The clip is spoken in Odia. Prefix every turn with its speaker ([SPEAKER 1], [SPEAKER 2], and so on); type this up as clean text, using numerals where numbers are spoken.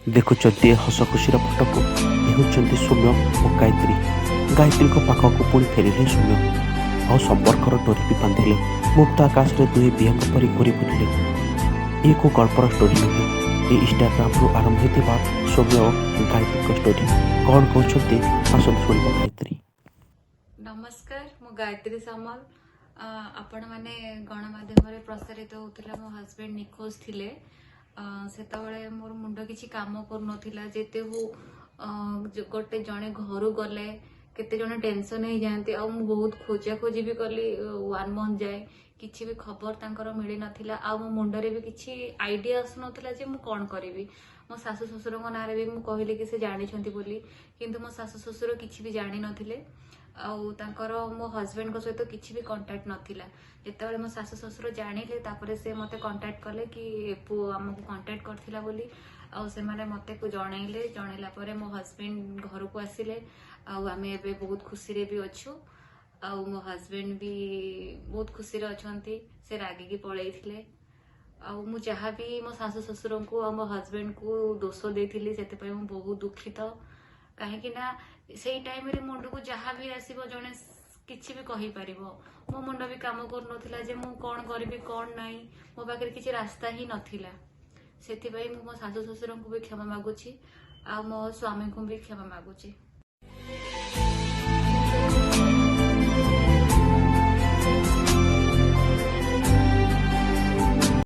[SPEAKER 1] ଦେଖୁଛନ୍ତି ଏ ହସ ଖୁସିର ଫଟୋକୁ। ଏ ହେଉଛନ୍ତି ସୌମ୍ୟ ଓ ଗାୟତ୍ରୀ। ଗାୟତ୍ରୀଙ୍କ ପାଖକୁ ପୁଣି ଫେରିଲେ ସୌମ୍ୟ ଆଉ ସମ୍ପର୍କର ଡୋରି ବି ବାନ୍ଧିଲେ। ମୁକ୍ତ ଆକାଶରେ ଦୁହେଁ ବିହଙ୍ଗ ପରି ଘୁରି ବୁଲିଲେ। ଇଏ କୋଉ ଗଳ୍ପର ଷ୍ଟୋରି ନୁହେଁ, ଏ ଇନଷ୍ଟାଗ୍ରାମରୁ ଆରମ୍ଭ ହୋଇଥିବା ସୌମ୍ୟ ଓ ଗାୟତ୍ରୀଙ୍କ ଷ୍ଟୋରି। କ'ଣ କହୁଛନ୍ତି, ଆସନ୍ତୁ ଶୁଣିବା ଗାୟତ୍ରୀ।
[SPEAKER 2] ନମସ୍କାର, ମୁଁ ଗାୟତ୍ରୀ ସାମଲ। ଆପଣମାନେ ଗଣମାଧ୍ୟମରେ ପ୍ରସାରିତ ହେଉଥିଲା ମୋ ହଜବେଣ୍ଡ ନିଖୋଜ ଥିଲେ। ସେତେବେଳେ ମୋର ମୁଣ୍ଡ କିଛି କାମ କରୁନଥିଲା। ଯେତେ ହଉ ଗୋଟେ ଜଣେ ଘରୁ ଗଲେ କେତେ ଜଣ ଟେନସନ ହେଇଯାଆନ୍ତି। ଆଉ ମୁଁ ବହୁତ ଖୋଜା ଖୋଜି ବି କଲି ୱାନ୍ ମନ୍ଥ ଯାଏ, କିଛି ବି ଖବର ତାଙ୍କର ମିଳିନଥିଲା। ଆଉ ମୋ ମୁଣ୍ଡରେ ବି କିଛି ଆଇଡିଆ ଆସୁନଥିଲା ଯେ ମୁଁ କ'ଣ କରିବି। ମୋ ଶାଶୁ ଶ୍ୱଶୁରଙ୍କ ନାଁରେ ବି ମୁଁ କହିଲି କି ସେ ଜାଣିଛନ୍ତି ବୋଲି, କିନ୍ତୁ ମୋ ଶାଶୁ ଶ୍ୱଶୁର କିଛି ବି ଜାଣିନଥିଲେ ଆଉ ତାଙ୍କର ମୋ ହଜବେଣ୍ଡଙ୍କ ସହିତ କିଛି ବି କଣ୍ଟାକ୍ଟ ନଥିଲା। ଯେତେବେଳେ ମୋ ଶାଶୁ ଶ୍ୱଶୁର ଜାଣିଲେ, ତାପରେ ସେ ମୋତେ କଣ୍ଟାକ୍ଟ କଲେ କି ପୁଅ ଆମକୁ କଣ୍ଟାକ୍ଟ କରିଥିଲା ବୋଲି। ଆଉ ସେମାନେ ମୋତେ ଜଣେଇଲେ। ଜଣେଇଲା ପରେ ମୋ ହଜବେଣ୍ଡ ଘରକୁ ଆସିଲେ ଆଉ ଆମେ ଏବେ ବହୁତ ଖୁସିରେ ବି ଅଛୁ। ଆଉ ମୋ ହଜବେଣ୍ଡ ବି ବହୁତ ଖୁସିରେ ଅଛନ୍ତି। ସେ ରାଗିକି ପଳେଇଥିଲେ। ଆଉ ମୁଁ ଯାହା ବି ମୋ ଶାଶୁ ଶ୍ୱଶୁରଙ୍କୁ ଆଉ ମୋ ହଜବେଣ୍ଡକୁ ଦୋଷ ଦେଇଥିଲି, ସେଥିପାଇଁ ମୁଁ ବହୁତ ଦୁଃଖିତ। କାହିଁକି ନା ସେଇ ଟାଇମରେ ମୁଣ୍ଡକୁ ଯାହା ବି ଆସିବ, ଜଣେ କିଛି ବି କହିପାରିବ। ମୋ ମୁଣ୍ଡ ବି କାମ କରୁନଥିଲା ଯେ ମୁଁ କ'ଣ କରିବି, କ'ଣ ନାହିଁ। ମୋ ପାଖରେ କିଛି ରାସ୍ତା ହିଁ ନଥିଲା। ସେଥିପାଇଁ ମୁଁ ମୋ ଶାଶୁ ଶ୍ୱଶୁରଙ୍କୁ ବି କ୍ଷମା ମାଗୁଛି ଆଉ ମୋ ସ୍ୱାମୀଙ୍କୁ ବି କ୍ଷମା ମାଗୁଛି।